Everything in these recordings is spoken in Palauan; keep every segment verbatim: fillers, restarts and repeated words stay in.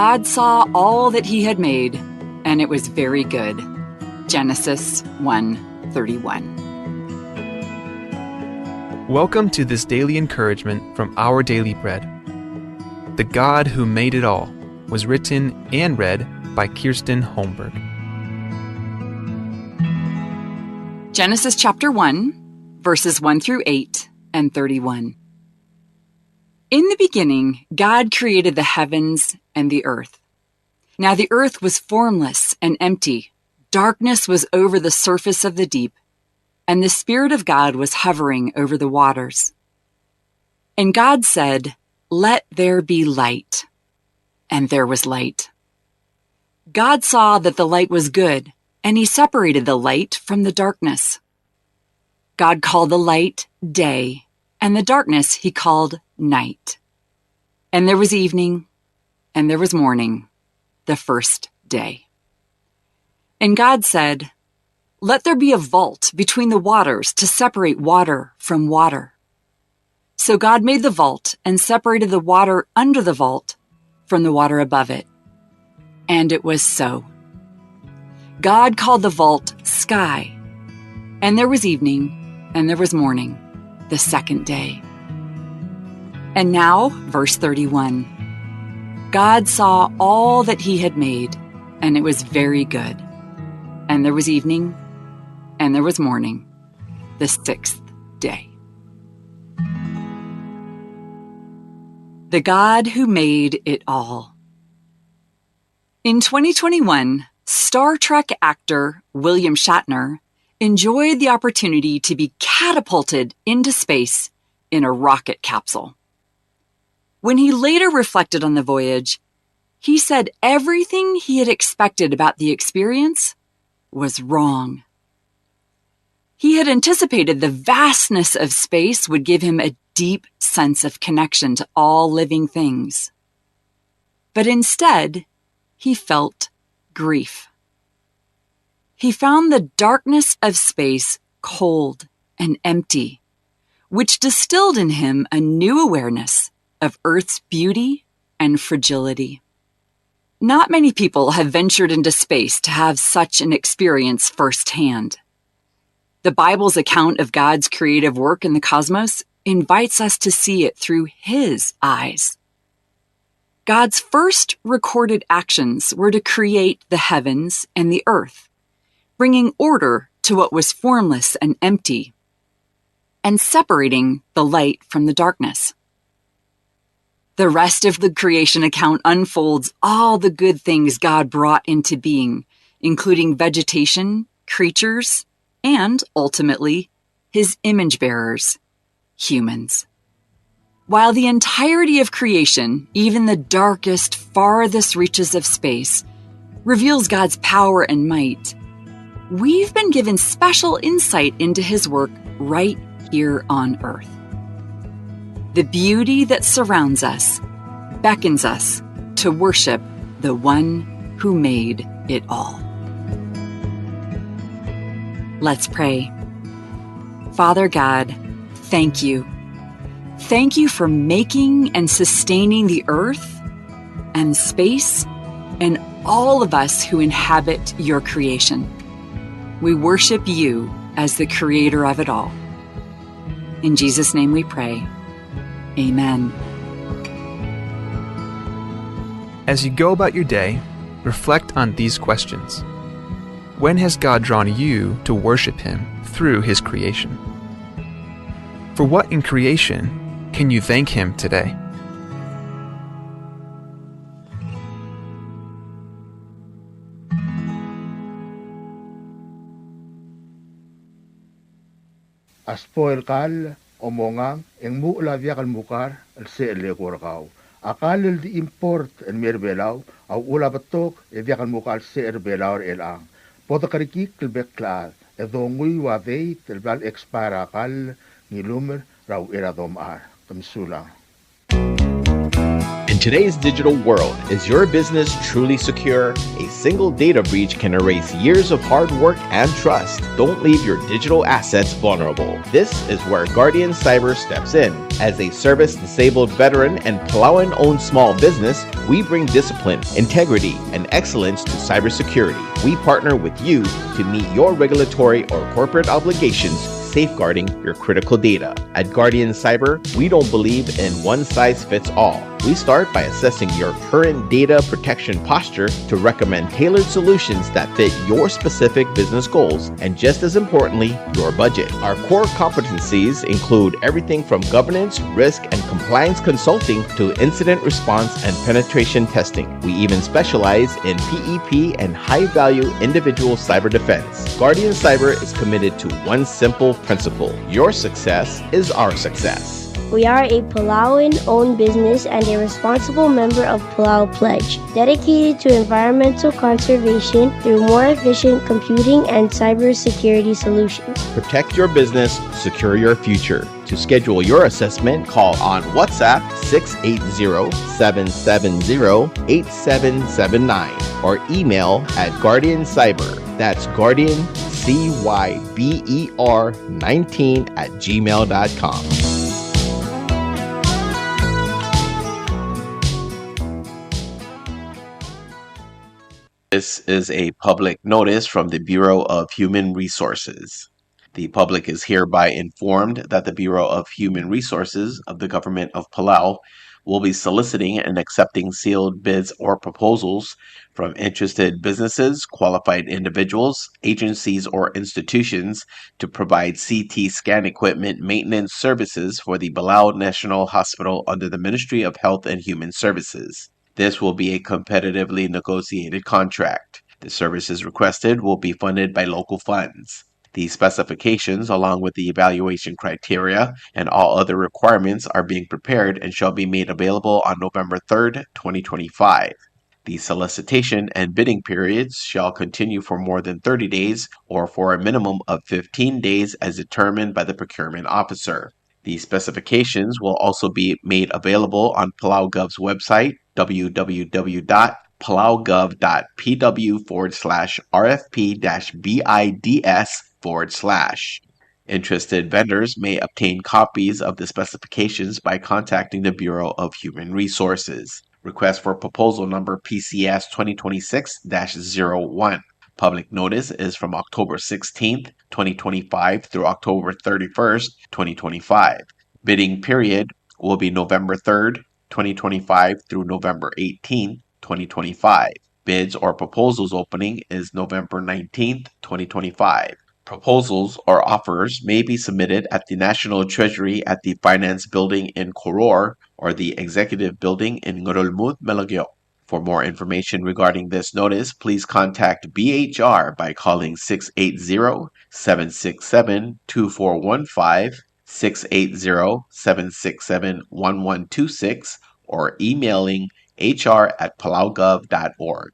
God saw all that he had made, and it was very good. Genesis one thirty-one. Welcome to this daily encouragement from Our Daily Bread. The God Who Made It All was written and read by Kirsten Holmberg. Genesis chapter one, verses one through eight and thirty-one. In the beginning, God created the heavens and the earth. Now the earth was formless and empty. Darkness was over the surface of the deep, and the Spirit of God was hovering over the waters. And God said, "Let there be light." And there was light. God saw that the light was good, and he separated the light from the darkness. God called the light day, and the darkness he called night. And there was evening, and there was morning, the first day. And God said, "Let there be a vault between the waters to separate water from water." So God made the vault and separated the water under the vault from the water above it. And it was so. God called the vault sky. And there was evening, and there was morning, the second day. And now, verse thirty-one. God saw all that he had made, and it was very good. And there was evening, and there was morning, the sixth day. The God Who Made It All. In twenty twenty-one, Star Trek actor William Shatner enjoyed the opportunity to be catapulted into space in a rocket capsule. When he later reflected on the voyage, he said everything he had expected about the experience was wrong. He had anticipated the vastness of space would give him a deep sense of connection to all living things. But instead, he felt grief. He found the darkness of space cold and empty, which distilled in him a new awareness of Earth's beauty and fragility. Not many people have ventured into space to have such an experience firsthand. The Bible's account of God's creative work in the cosmos invites us to see it through his eyes. God's first recorded actions were to create the heavens and the earth, bringing order to what was formless and empty, and separating the light from the darkness. The rest of the creation account unfolds all the good things God brought into being, including vegetation, creatures, and, ultimately, his image bearers, humans. While the entirety of creation, even the darkest, farthest reaches of space, reveals God's power and might, we've been given special insight into his work right here on earth. The beauty that surrounds us beckons us to worship the one who made it all. Let's pray. Father God, thank you. Thank you for making and sustaining the earth and space and all of us who inhabit your creation. We worship you as the creator of it all. In Jesus' name we pray. Amen. As you go about your day, reflect on these questions. When has God drawn you to worship Him through His creation? For what in creation can you thank Him today? A sbo el kall a omengang e ng muchel a diak el mukar el secher el eko er kau. A kall el di import el mei er Belau a uchul a betok e diak el mukar el secher er Belau er chelechang. Bo dekerekikl el bek el chad e donguiu a date el bla el expire a kall, ng ilumer er a uchei er a domechar. Ke mesulang. Today's digital world, is your business truly secure? A single data breach can erase years of hard work and trust. Don't leave your digital assets vulnerable. This is where Guardian Cyber steps in. As a service disabled veteran and Palauan owned small business, we bring discipline, integrity, and excellence to cybersecurity. We partner with you to meet your regulatory or corporate obligations, safeguarding your critical data. At Guardian Cyber, we don't believe in one size fits all. We start by assessing your current data protection posture to recommend tailored solutions that fit your specific business goals and, just as importantly, your budget. Our core competencies include everything from governance, risk, and compliance consulting to incident response and penetration testing. We even specialize in P E P and high-value individual cyber defense. Guardian Cyber is committed to one simple principle: your success is our success. We are a Palauan owned business and a responsible member of Palau Pledge, dedicated to environmental conservation through more efficient computing and cybersecurity solutions. Protect your business, secure your future. To schedule your assessment, call on WhatsApp six eight zero, seven seven zero, eight seven seven nine or email at Guardian Cyber. That's Guardian C Y B E R nineteen at gmail dot com. This is a public notice from the Bureau of Human Resources. The public is hereby informed that the Bureau of Human Resources of the Government of Palau will be soliciting and accepting sealed bids or proposals from interested businesses, qualified individuals, agencies, or institutions to provide C T scan equipment maintenance services for the Palau National Hospital under the Ministry of Health and Human Services. This will be a competitively negotiated contract. The services requested will be funded by local funds. The specifications, along with the evaluation criteria and all other requirements, are being prepared and shall be made available on November third, twenty twenty-five. The solicitation and bidding periods shall continue for more than thirty days or for a minimum of fifteen days as determined by the procurement officer. The specifications will also be made available on PalauGov's website, w w w dot palaugov dot p w forward slash r f p dash b i d s forward slash. Interested vendors may obtain copies of the specifications by contacting the Bureau of Human Resources. Request for proposal number P C S twenty twenty-six dash zero one. Public notice is from October sixteenth, twenty twenty-five through October thirty-first, twenty twenty-five. Bidding period will be November third, twenty twenty-five through November eighteenth, twenty twenty-five. Bids or proposals opening is November nineteenth, twenty twenty-five. Proposals or offers may be submitted at the National Treasury at the Finance Building in Koror or the Executive Building in Ngerulmud, Melekeok. For more information regarding this notice, please contact B H R by calling six eight zero, seven six seven, two four one five, six eight zero, seven six seven, one one two six, or emailing H R at palaugov dot org.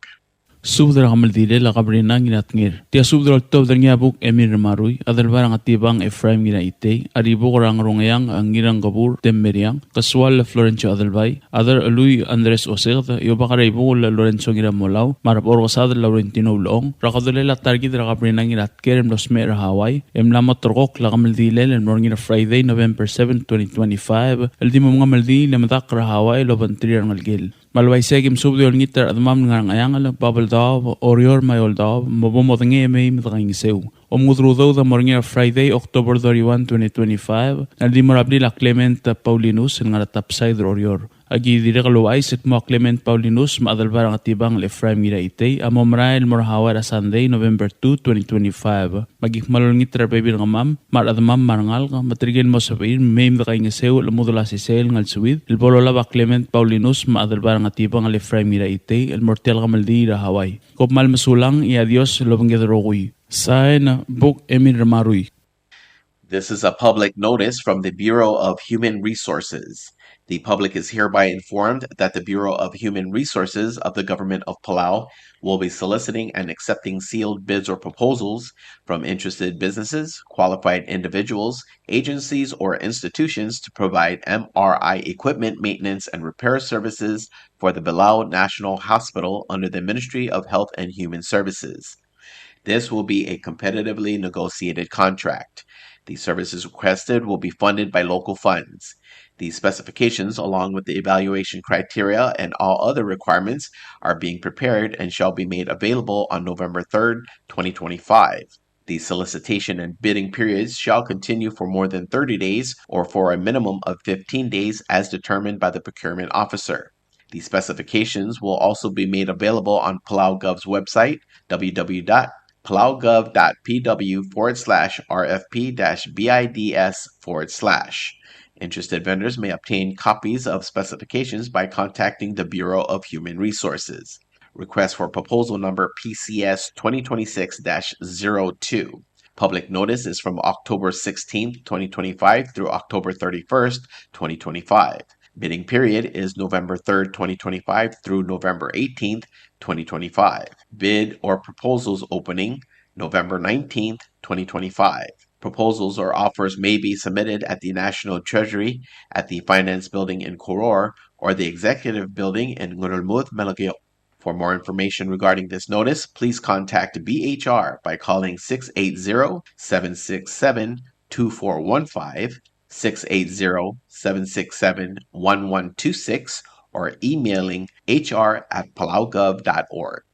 Subed er a kemeldilel a Gabriel Ngiratnger. Tia subed el oltobed er ngii a Buk Emil Ramarui, Adelbai er a Ngetibang Ephraim Ngiraitei, a Ribuk er a Ngerungeang a Ngirangkebur Temmeriang, Kesual Florencio Adelbai, Aderchelui Andres Oseked, Iobak er a Ibuk Lorenzo Ngiramolau, me a Rebor Kesadel Laurentino Ulechong, er a kodellel a ta er kid er a Gabriel Ngiratnger el mlo smecher er a Hawaii, e mla mo terrekokl a kemeldilel el mo er ngii er a Friday, November seven, twenty twenty-five, el di mo mengemeldiil e medakl er a Hawaii el obengterir a rengelekel. Me a le uaisei e aki mesubed e olengit er a rechedemam el ngar er a Ngcheangel, Babeldaob, Oreor me a Eouldaob, me bo modengei e mei me dekaingeseu. Omengudel udoud a mo er ngii er a Friday, October thirty-one, twenty twenty-five, el di mo er a blil a Clement Paulinus el ngar er a Topside er Oreor. Aki dirrek el ouchais el kmo a Clement Paulinus me a Adelbai er a Ngetibang el Ephraim Ngiraitei a mo merael el mo er a Hawaii er a Sunday, November two, twenty twenty-five. Me aki kmal olengit er a rebebil er kemam me a rechedemam me a rengalek, me tirke el mo sebechir, mei me dekaingeseu el chemudel a sesei el ngar er a suid el bo lolab a Clement Paulinus me a Adelbai er a Ngetibang el Ephraim Ngiraitei el mo er tia el kemeldiil er a Hawaii. Kom kmal mesulang, e a Dios el obengked el rokui. Sain, Buk Emil Ramarui. This is a public notice from the Bureau of Human Resources. The public is hereby informed that the Bureau of Human Resources of the Government of Palau will be soliciting and accepting sealed bids or proposals from interested businesses, qualified individuals, agencies, or institutions to provide M R I equipment maintenance and repair services for the Belau National Hospital under the Ministry of Health and Human Services. This will be a competitively negotiated contract. The services requested will be funded by local funds. The specifications, along with the evaluation criteria and all other requirements, are being prepared and shall be made available on November third, twenty twenty-five. The solicitation and bidding periods shall continue for more than thirty days or for a minimum of fifteen days as determined by the procurement officer. The specifications will also be made available on PalauGov's website, w w w dot palaugov dot p w forward slash r f p dash b i d s forward slash. Interested vendors may obtain copies of specifications by contacting the Bureau of Human Resources. Request for proposal number P C S twenty twenty-six dash zero two. Public notice is from October sixteenth, twenty twenty-five through October thirty-first, twenty twenty-five. Bidding period is November third, twenty twenty-five through November eighteenth, twenty twenty-five. Bid or proposals opening November nineteenth, twenty twenty-five. Proposals or offers may be submitted at the National Treasury at the Finance Building in Koror or the Executive Building in Ngerulmud, Melekeok. For more information regarding this notice, please contact B H R by calling six eight zero, seven six seven, two four one five, six eight zero, seven six seven, one one two six, or emailing H R at palaugov dot org.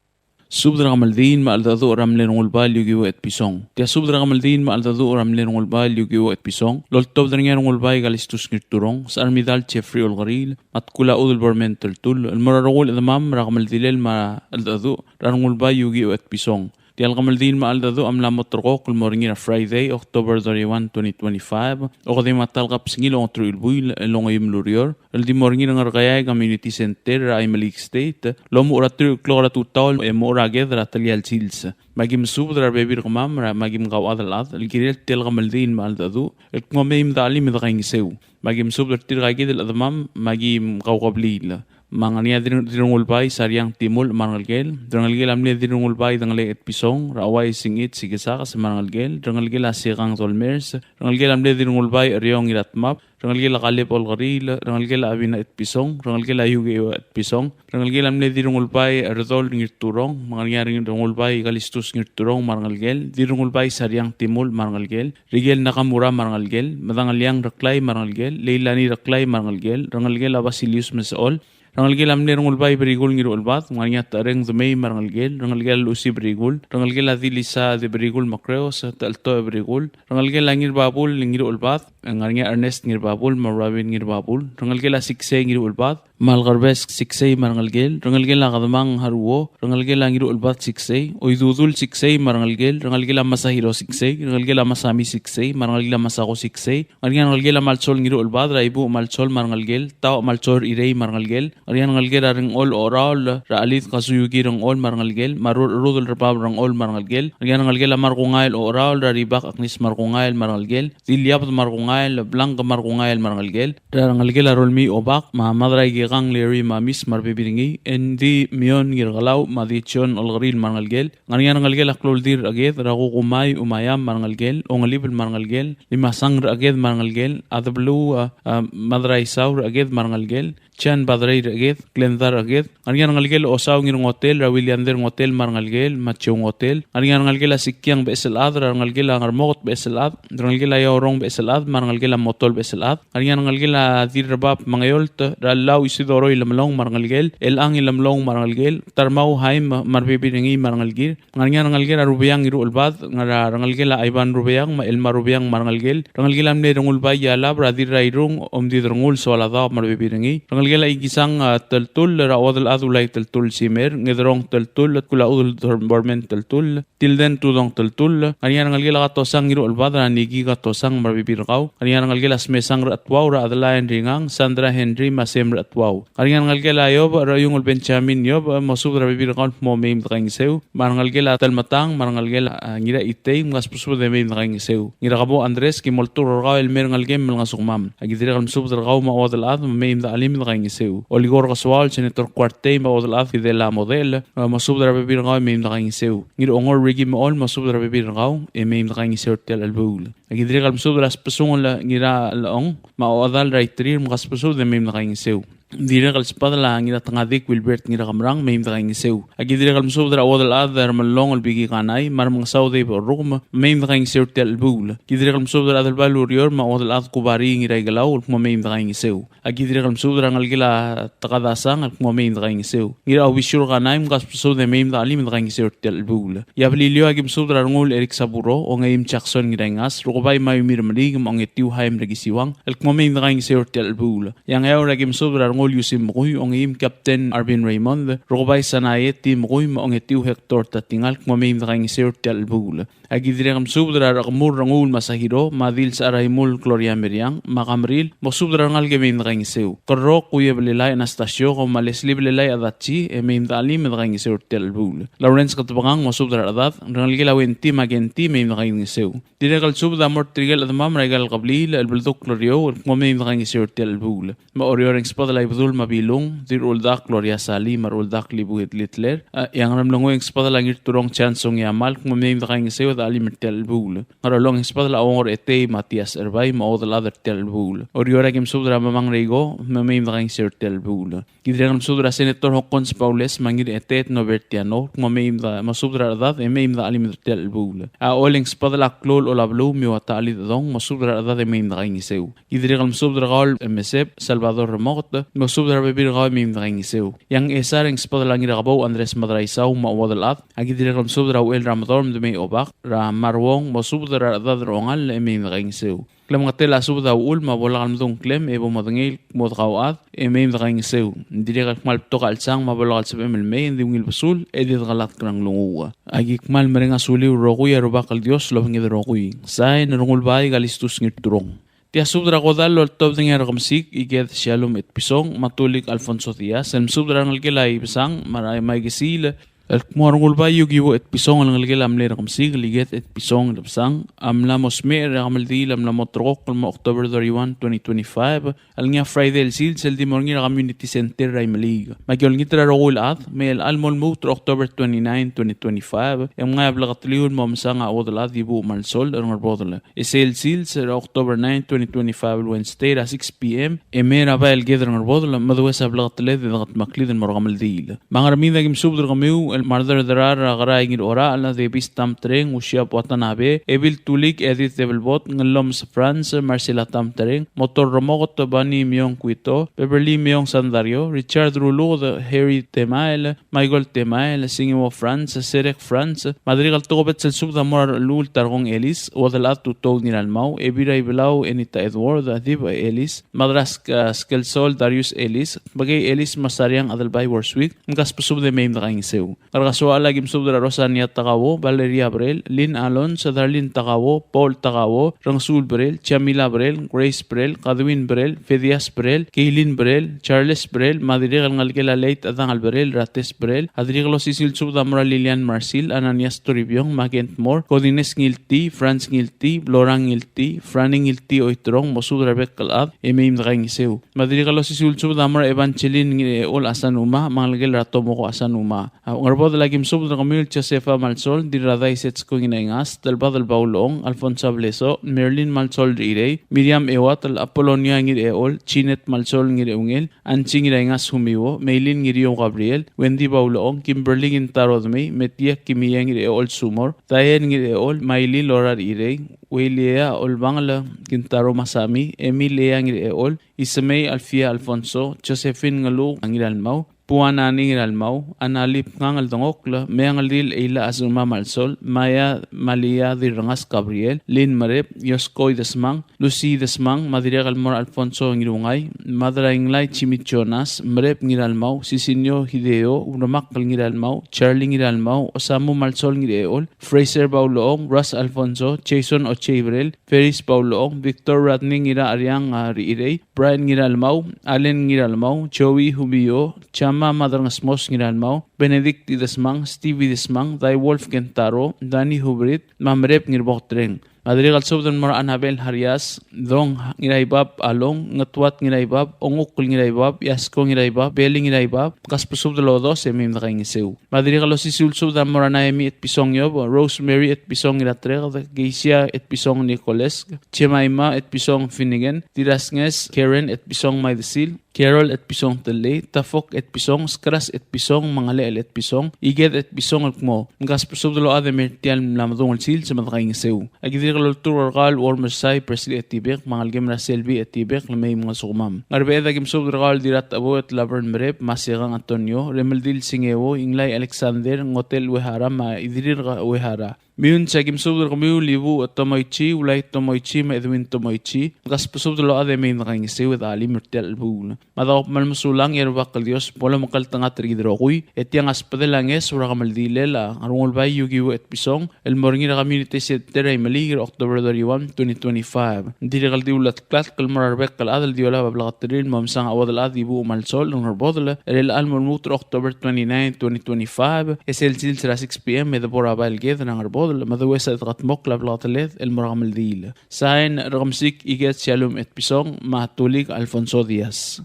Subed er a kemeldiil me a cheldecheduch er a mle Rengulbai el Yukiwo Etpison. Tia subed er a kemeldiil me a cheldecheduch er a mle Rengulbai el Yukiwo Etpison, loltobed er ngii a Rengulbai Kalistus Ngirturong, Secharmidal Jeffrey Olkeriil, me a Tkul a Udel Bormen Teltull, el mo er a rokui el chedemam er a kemeldilel me a cheldecheduch er a Rengulbai Yukiwo Etpison. Tia el kemeldiil me a cheldecheduch a mla mo terrekokl el mo er ngii er a Friday, October thirty-one, twenty twenty-five, okedei me a ta el kebesengil a ongeteruich el buil el ongeim el ureor, el di mo er ngii er a Ngerkeai Community Center er a Imeliik State, el omuchel er a teruich el klok er a tutau e mochu er a ked er a telia el sils. Me aki mesubed er a rebebil er kemam er a, me aki mkauchad el chad el kirel tia el kemeldiil me a cheldecheduch el kmo mei me de chelim e de kaingeseu. Me aki mesubed er tirka kid el chedemam me aki mkaukebliil. Me a ngar er ngii a Dir-, Dirrengulbai Sariang Timulch me a rengelekel, rengelekel a mle Dirrengulbai Dengelei Etpison, er a Uai Singit Sikesakes me a rengelekel, rengelekel a Sekang Dolmers, rengelekel a mle Dirrengulbai Eriong Iratmab, rengelekel a Kaleb Olkeriil, rengelekel a Abina Etpison, rengelekel a Yukiwo Etpison, rengelekel a mle Dirrengulbai Erdol Ngirturong, me a ngar er ngii a Rengulbai Kalistus Ngirturong me a rengelekel, Dirrengulbai Sariang Timulch me a rengelekel, Rikel Nakamura me a rengelekel, Medangeliang Reklai me a rengelekel, Leilani Reklai me a rengelekel, rengelekel a Basilius Mesechol, rengelekel a mle Rengulbai Berikul Ngiruchelbad, me a ngar er ngii a Techereng Demei me a rengelekel, rengelekel a Lucy Berikul, rengelekel a Dilisa Deberikul Makreos, Techeltoech Berikul, rengelekel a Ngirbabul Ngiruchelbad, me a ngar er ngii a Ernest Ngirbabul me a Robin Ngirbabul, rengelekel a Siksei Ngiruchelbad, me a Lekerbes Siksei me a rengelekel, rengelekel a Kedemang Haruo, rengelekel a Ngiruchelbad Siksei, Oidudul Siksei me a rengelekel, rengelekel a Masahiro Siksei, rengelekel a Masami Siksei, me a rengelekel a Masako Siksei, ngar er ngii a rengelekel a Malsol Ngiruchelbad, er a Ibuch Malsol me a rengelekel, Taoch Malsol Irei me a rengelekel, ngar er ngii a rengelekel a Rengchol Ocheraol, er a Chelid Kazuyuki Rengchol me a rengelekel, me a Rur-, Rudel Rebab Rengchol me a rengelekel, ngar er ngii a rengelekel a Markungael Ocheraol, er a Ribak Agnes Markungael me a rengelekel, Diliabed Markungael, Blank Markungael me a rengelekel, er a rengelekel a Rolmii Obak, me a Madraikekang Larry me a Miss me a rebebil er ngii, Andy Mion Ngirkelau, me a Dichon Olkeriil me a rengelekel, ngar er ngii a rengelekel a Klouldir Recheked, er a Kukumai Umayam me a rengelekel, Ongelibel me a rengelekel, Limasang Recheked me a rengelekel, Adebeluu, a, a, Madraisau Recheked me a rengelekel, Jan Badrei Recheked, Glenda Recheked, ngar er ngii a rengelekel a Osau Ngirngotel, er a Williander Ngotel me a rengelekel, me a Joe Ngotel, ngar er ngii a rengelekel a Sikiang Becheselchad, er a rengelekel a Ngermokot Becheselchad, rengelekel a Iaorong Becheselchad, me a rengelekel a Motol Becheselchad, ngar er ngii a rengelekel a Dirrebab Mengeolt, er a Lau Isidoro Ilemelong me a rengelekel, Elchang Ilemelong me a rengelekel, Tarmau Haim me a rebebil er ngii me a rengelekir, ngar er ngii a rengelekel a Rubeang Ngiruchelbad, ngar er a rengelekel a Ivan Rubeang me a Elma Rubeang me a rengelekel, rengelekel a mle Rengulbai Ialab, er a Dirrairung Omdid Rengul Soaladaob me a rebebil er ngii, rengelekel Ngelekel a Ikisang, a, Teltull, er a Uodelchad Ulai Teltull Simer, Ngederong Teltull, Kulachudel Bormen Teltull, Tilden Tudong Teltull, ngar er ngii a rengelekel a Katosang Ngiruchelbad er a Niki Katosang me a rebebil er kau, ngar er ngii a rengelekel a Smesang Rechetuau, er a Adela Henry Ngang, Sandra Henry me a Sem Rechetuau. Ngar er ngii a rengelekel a Iob, er a Iungel Benjamin Iob, mosubed er a rebebil er kau el kmo mei me dekaingeseu, me a rengelekel a Telmetang, me a rengelekel a, a, Ngiraitei, mkasbesubed e mei me dekaingeseu. Ngirakebou Andres, ki mo olturk er kau el mei er ngelekem me lengesukemam. Aki dirrek el mesubed er kau me a Uodelchad, me mei me dechelim e dekaingeseu. Olikor Kesuaol, Senator Kuartei, me a Uodelchad Fidela Model, e, mosubed er a rebebil er kau e mei me dekaingeseu. Ngirongor Ricky Mechol, mosubed er a rebebil er kau e mei me dekaingeseu er tia el chelebuul. Aki dirrek el mesubed er a Sbesungel Ngiralechong, me a Ochedal er a Iterir, mkasbesubed e mei me dekaingeseu. Dirrek el sbadel a Ngiratengadik Wilbert Ngirakemerang, mei me dekaingeseu. Aki dirrek el mesubed er a Uodelchad er a Melong el Biki Kanai, me a Remengesau Dave Orrukem, mei me dekaingeseu er tia el chelebuul. Ki dirrek el mesubed er a Adelbai el Urior, me a Uodelchad Kubari Ngiraikelau, el kmo mei me dekaingeseu. Aki dirrek el mesubed er a rengelekel a Tekadasang, el kmo mei me dekaingeseu. Ngiraobisiur Kanai, mkasbesubed e mei me dechelim e dekaingeseu er tia el chelebuul. E a Beliliou aki mesubed er a Renguul Eric Saburo, Ongeim Jackson Ngiraingas, Rukebai Mayumi Remeliik, me a Ongetiu Haim Rekisiwang, el kmo mei me dekaingeseu er tia el chelebuul. E a Ngeaur aki mesubed er a Renguul Yusim Mekui, Ongeim Captain Arvin Raymond, Rukebai Sanae Tim Mekui, me a Ongetiu Hector Tatingal, el kmo mei me dekaingeseu er tia el chelebuul. Aki dirrek el mesubed er a Rekemur Renguul Masahiro, me a Dil Secharaimul Gloria Meriang, me a Kamril, mosubed er a rengalek e mei me dekaingeseu. Kerrok Kuiebelelai Anastasio, me a Leslie Belelai Adachi, e mei me dechelim e dekaingeseu er tia el chelebuul. Lawrence Ketebengang, mosubed er a rechedad, rengelekel a Wenty me a Kenty, mei me dekaingeseu. Dirrek el subed a mo er tirke el chedemam er aika el kebliil el beldukl er eou, el kmo mei me dekaingeseu er tia el chelebuul. Me a Oreor e ng sbadel a Ibedul me a Bilung, Dirruldak Gloria Salii, me a Ruldak Libuit Littler, e, e a Ngeremlengui e ng sbadel a Ngirturong Chansung Yamal, el kmo mei me dekaingeseu e dechelim er tia el chelebuul. Ngerchelong e ng sbadel a Ongor Etei Matias Erbai, me a Uodelchad er tia el chelebuul. Oreor aki mesubed er a Mamang Reiko, me mei me dekaingeseu er tia el chelebuul. Ki dirrek el mesubed er a Senator Hokkons Baules, me a Ngiraeteet Norbert Tiano, el kmo mei me de, mosubed er a rechedad, e mei me dechelim er tia el chelebuul. A Ollei e ng sbadel a Klou el Olabeluu, me a Uatachelid Chedong, mosubed er a rechedad e mei me dekaingeseu. Ki dirrek el mesubed er kau el Meseb Salvador Remoket, mosubed er a rebebil er kau e mei me dekaingeseu. E a Ngchesar e ng sbadel a Ngirakebou Andres Madraisau me a Uodelchad, aki dirrek el mesubed er a Uchel er a Medorm Demei Obak, er a Maruong, mosubed er a rechedad er a Ongall e mei me dekaingeseu. Klemengetel a subed a uchul me a bo lak el mdung klem e bo modengei el kmo dekauchad e mei me dekaingeseu. Ng dirrek el kmal betok a chelsang me a bo lak el sebechem el mei, e ng di ungil besul e di dekelatk er a nglunguuch. Aki kmal mereng a suliu el rokui, a Rubak el Dios a lobengkid el rokui. Sain, Rengulbai Kalistus Ngirturong. Tia subed er a kodall el oltobed er ngii a Rekemesik Iked Shalom Etpison, me a Tulik Alfonso Diaz, el mesubed er a rengelekel a Ibesang, me a Maikesiil, el kmo a Rengulbai Yukiwo Etpison el ngelekel a mle Rekemesik el Iked Etpison Ibesang a mla mo smecher, e a kemeldiil a mla mo ulterekokl el mo October thirty-one, twenty twenty-five, el ngii a Friday el sils, el di mo er ngii er a Community Center er a Imeliik. Me aki olengit er a rokui el chad, me chelechang el mo lmuut er a October twenty-nine, twenty twenty-five, e mngai a bleketeliu el mo mesang a Uodelchad Ibuuch Malsol er a Ngerbodel. E sel sils er a October nine, twenty twenty-five, el Wednesday, er a six P M, e mei er a Bai el Ked er a Ngerbodel, me dues a bleketeled e dengetmeklid el mo er a kemeldiil. Me a Ngermid aki mesubed er kemiu el Marderderar er a Kerai Ngirorachel, Davis Tamtreng, Usiab Watanabe, Ebil Tulik, Edith Debelbot, Ngellomes Franz, Marcela Tamtreng, Motor Remoket, Bani Miong Kuito, Beverly Miong Sandario, Richard Ruluked, Harry Temael, Michael Temael, Singiwo Franz, Serek Franz, me a dirrek el tokubets el subed a mo er a Rechellul Tarkong Elis, Uodelchad Tutou Ngiralmau, Ebil er a Ibelau Enita Edward, Dib Elis, Madrask, a, Skelsol Darius Elis, Bekei Elis me a Sariang Adelbai Worswick, mkasbesubed e mei me dekaingeseu. Ngerkesoaol aki mesubed er a Rosania Takao, Valeria Brel, Lynn Alonz, Darlene Takao, Paul Takao, Rengsuul Brel, Jamila Brel, Grace Brel, Kadwin Brel, Fedias Brel, Keilin Brel, Charles Brel, me a dirrek el ngelekel a late Adangel Brel, er a Tes Brel, a dirrek el osisiu el subed a mo er a Lilian Marsil, Ananias Toribiong, me a Kent Moore, Godines Ngiltii, Franz Ngiltii, Lorang Ngiltii, Franny Ngiltii Oiterong, mosubed er a rebek el chad e mei me dekaingeseu. Me a dirrek el osisiu el subed a mo er a Evangeline Ngirechol Asanuma, me a ngelekel er a Tomoko Asanuma. A Ngerbodel aki mesubed er kemiu el Josefa Malsol, Dirradai Setsko Ngiraingas, Telbadel Baulong, Alfonsa Bleso, Merlin Malsol Rirei, Miriam Euatel, Apolonia Ngirechol, Jeanette Malsol Ngireungel, Anchi Ngiraingas Humiwo, Meilin Ngiriou Gabriel, Wendy Baulong, Kimberly Kintaro Dmei, Metia Kimia Ngirechol Sumor, Diane Ngirechol, Maili Lora Rirei, Weilea Olbangel Kintaro Masami, Emilia Ngirechol, Isemei Alfia Alfonso, Josephine Ngeluk Ngiralmau, Puanani Ngiralmau, Analip Ngangeldengokl, Meangeldil Eila Azuma Malsol, Maya Malia Dirrengas Gabriel, Lin Merep, Yosko Idesmang, Lucy Idesmang, me a dirrek el mo er a Alfonso Ngirungai, Madrainglai Jimmy Jonas, Merep Ngiralmau, Sisinio Hideo, Uremakl Ngiralmau, Charlie Ngiralmau, Osamu Malsol Ngirechol, Fraser Bauloong, Russ Alfonso, Jason Ochebrel, Ferris Bauloong, Victor Radney Ngirariang, a, Riirei, Brian Ngiralmau, Allen Ngiralmau, Joey Humio, Chama Madrangesmos Ngiralmau, Benedict Idesmang, Steve Idesmang, Dai Wolf Kentaro, Danny Hubrit, me a Merep Ngirbotreng. Me a dirrek el subed el mo er a Anabel Harias, Dong Ngiraibab, Along, Ngetuat Ngiraibab, Ongukl Ngiraibab, Yasko Ngiraibab, Beli Ngiraibab, kasbesubed el odos e mei me dekaingeseu. Me a dirrek el osisiu el subed a mo er a Naemi Etpison Yob, Rosemary Etpison Ngiratrek, Geisia Etpison Nicolesk, Jemima Etpison Finnegan, Dirasnges Karen Etpison Maidesil, Carol Etpison Tellei, Tafok Etpison, Skras Etpison, Mengelechel Etpison, Iked Etpison el kmo, mkasbesubed el ochad e mei er tia el mla medung el sils me dekaingeseu. Aki dirrek el olturk er kau el Uormersai Presley Etibek, me a ngelekem er a Selby Etibek, le mei me ngesukemam. Ngerbeched aki mesubed er kau el Dirratecheboet Laverne Merep, me a Sekang Antonio, Remeldil Singeo, Inglai Alexander, Ngotel Uehara, me a Idirir Uehara. Meyuns, aki mesubed er kemiu el Ibuuch Tomoichi, Ulai Tomoichi, me a Edwin Tomoichi, mkasbesubed el ochad e mei me dekaingeseu e de chelim er tia el chelebuul. Me a daob me le mesulang e a Rubak el Dios bo lomekngeltengat er kid el rokui, e tiang a sbedel a ngeso er a kemeldilel a Rengulbai Yukiwo Etpison, el mo er ngii er a Community Center er a Imeliik er a October thirty-one, twenty twenty-five. Ng dirrek el di ulatk el mo er a rebek el chad el di olab a bleketelir el mo mesang a chuodel chad Ibuuch Malsol er a Ngerbodel, er chelecha el mo lmuut er a October twenty-nine, twenty twenty-five, e sel sils er a six p.m. e de bo er a bai el ked er a Ngerbodel, me de ues a dekedmokl a bleketeled el mo er a kemeldiil. Sain, Rekemesik Iked Shallum Etpison, me a Tulik Alfonso Diaz.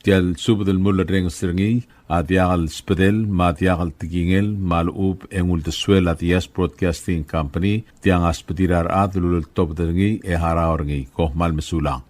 Tia el subed el mulerrenges er ngii a diak el sbedel me a diak el tekingel me a lechub e ng uldesuel a Diaz Broadcasting Company, tiang a sbedir a rechad el uleltobed er ngii e harau er ngii. Kom kmal mesulang.